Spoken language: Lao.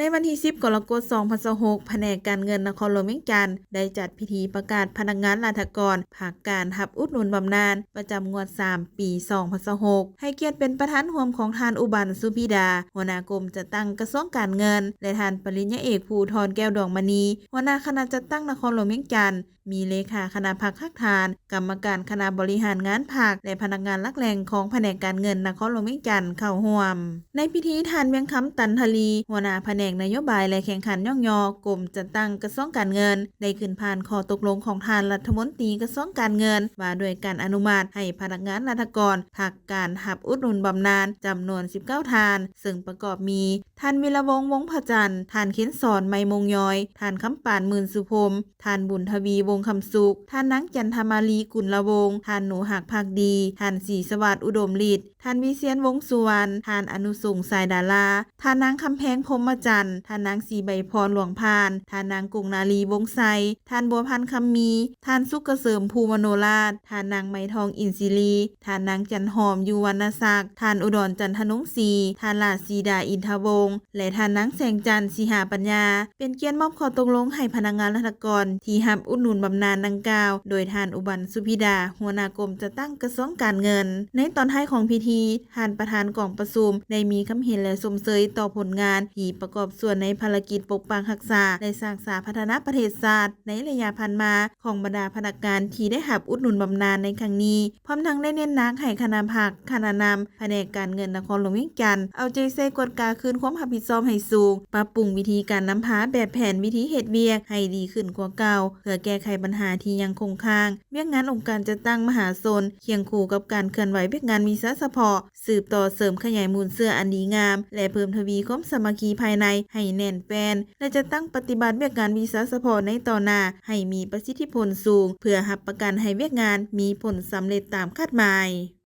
ໃນວັນທີສິບ ກໍລະກົດ ສອງພັນຊາວຫົກ ພະແນກການເງິນນະຄອນຫຼວງວຽງຈັນ ໄດ້ຈັດພິທີປະກາດພະນັກງານລັດຖະກອນພັກການຮັບອຸດໜູນບຳນານປະຈຳງວດສາມ ປີສອງພັນຊາວຫົກ ໃຫ້ກຽດເປັນປະທານຮ່ວມຂອງທ່ານ ອຸບັນ ສຸພິດາ ຫົວໜ້າກົມຈັດຕັ້ງກະຊວງການເງິນ ແລະ ທ່ານປະລິນຍາເອກ ພູທອນ ແກ້ວດວງມະນີ ຫົວໜ້າຄະນະຈັດຕັ້ງນະຄອນຫຼວງວຽງຈັນ ມີເລຂາຄະນະພັກຮາກຖານ, ກຳມະການຄະນະບໍລິຫານງານພັກ ແລະ ພະນັກງານຫຼັກແຫຼ່ງຂອງພະແນກການເງິນນະຄອນຫຼວງວຽງຈັນເຂົ້າຮ່ວມ. ໃນພິທີ ທ່ານ ວຽງຄຳ ຕັນທະລີ ຫົວໜ້າພະແນກນະໂຍບາຍ ແລະ ແຂ່ງຂັນຍ້ອງຍໍກົມຈັດຕັ້ງກະຊວງການເງິນ ໄດ້ຂຶ້ນຜ່ານຂໍ້ຕົກລົງຂອງທ່ານລັດຖະມົນຕີກະຊວງການເງິນ ວ່າດ້ວຍການອະນຸມັດໃຫ້ພະນັກງານລັດຖະກອນພັກການຮັບອຸດໜູນບຳນານຈຳນວນສິບເກົ້າທ່ານ, ເຊິ່ງປະກອບມີ ທ່ານ ວິລະວົງ ວົງພະຈັນ, ທ່ານ ເຂັນສອນ ໄມມົງຍອຍ, ທ່ານ ຄຳປານ ໝື່ນສຸພົມ, ທ່ານ ບຸນທະວີ ວົງຄຳສຸກ, ທ່ານນາງ ຈັນທະມາລີ ກຸນລະວົງ, ທ່ານ ໜູຮັກ ພັກດີ, ທ່ານ ສີສະຫວາດ ອຸດົມລິດ, ທ່ານ ວິຊຽນ ວົງສຸວັນ, ທ່ານ ອະນຸສົງ ສາຍດາລາ, ທ່ານນາງ ຄຳແພງ ພົມມະຈັນ, ທ່ານນາງ ສີໃບພອນ ຫຼວງພານ, ທ່ານນາງ ກົງນາລີ ວົງໄຊ, ທ່ານ ບົວພັນ ຄຳມີ, ທ່ານ ສຸກກະເສີມ ພູມະໂນລາດ, ທ່ານນາງ ໄມທອງ ອິນຊີລີ, ທ່ານນາງ ຈັນຫອມ ຢູ່ວັນນະສັກ, ທ່ານ ອຸດອນ ຈັນທະນົງສີ, ທ່ານ ຫຼ້າສີດາ ອິນທະວົງ ແລະ ທ່ານນາງ ແສງຈັນ ສີຫາປັນຍາ ເປັນກຽດມອບຂໍ້ຕົກລົງໃຫ້ພະນັກງານລັດຖະກອນທີ່ຮັບອຸດໜູນບຳນານດັ່ງກ່າວ ໂດຍທ່ານ ອຸບັນ ສຸພິດາ ຫົວໜ້າກົມຈັດຕັ້ງກະຊວງການເງິນ. ໃນຕອນທ້າຍຂອງພິທີ, ທ່ານປະທານກອງປະຊຸມໄດ້ມີຄຳເຫັນ ແລະ ຊົມເຊີຍຕໍ່ຜົນງານທີ່ປະກອບສ່ວນໃນພາລະກິດປົກປັກຮັກສາ ແລະ ສ້າງສາພັດທະນາປະເທດຊາດໃນໄລຍະຜ່ານມາຂອງບັນດາພະນັກງານທີ່ໄດ້ຮັບອຸດໜູນບຳນານໃນຄັ້ງນີ້. ພ້ອມທັງໄດ້ເນັ້ນໜັກໃຫ້ຄະນະພັກ, ຄະນະນຳ, ພະແນກການເງິນນະຄອນຫຼວງວຽງຈັນ ເອົາໃຈໃສ່ກວດກາຄືນຄວາມຮັບຜິດຊອບໃຫ້ສູງ, ປັບປຸງວິທີການນຳພາແບບແຜນວິທີເຮັດວຽກໃຫ້ດີຂຶ້ນກວ່າເກົ່າ ເພື່ອແກ້ໄຂບັນຫາທີ່ຍັງຄົງຄ້າງ. ວຽກງານອົງການຈັດຕັ້ງມະຫາຊົນ ຄຽງຄູ່ກັບການເຄື່ອນໄຫວວຽກງານວິຊາສະເພາະ, ສືບຕໍ່ເສີມຂະຫຍາຍມູນເຊື້ອອັນດີງາມ ແລະ ເພີ່ມທະວີຄວາມສາມັກຄີພາຍໃນໃຫ້ແໜ້ນແຟ້ນ ແລະ ຈັດຕັ້ງປະຕິບັດວຽກງານວິຊາສະເພາະໃນຕໍ່ໜ້າໃຫ້ມີປະສິດທິຜົນສູງ ເພື່ອຮັບປະກັນໃຫ້ວຽກງານມີຜົນສຳເລັດຕາມຄາດໝາຍ.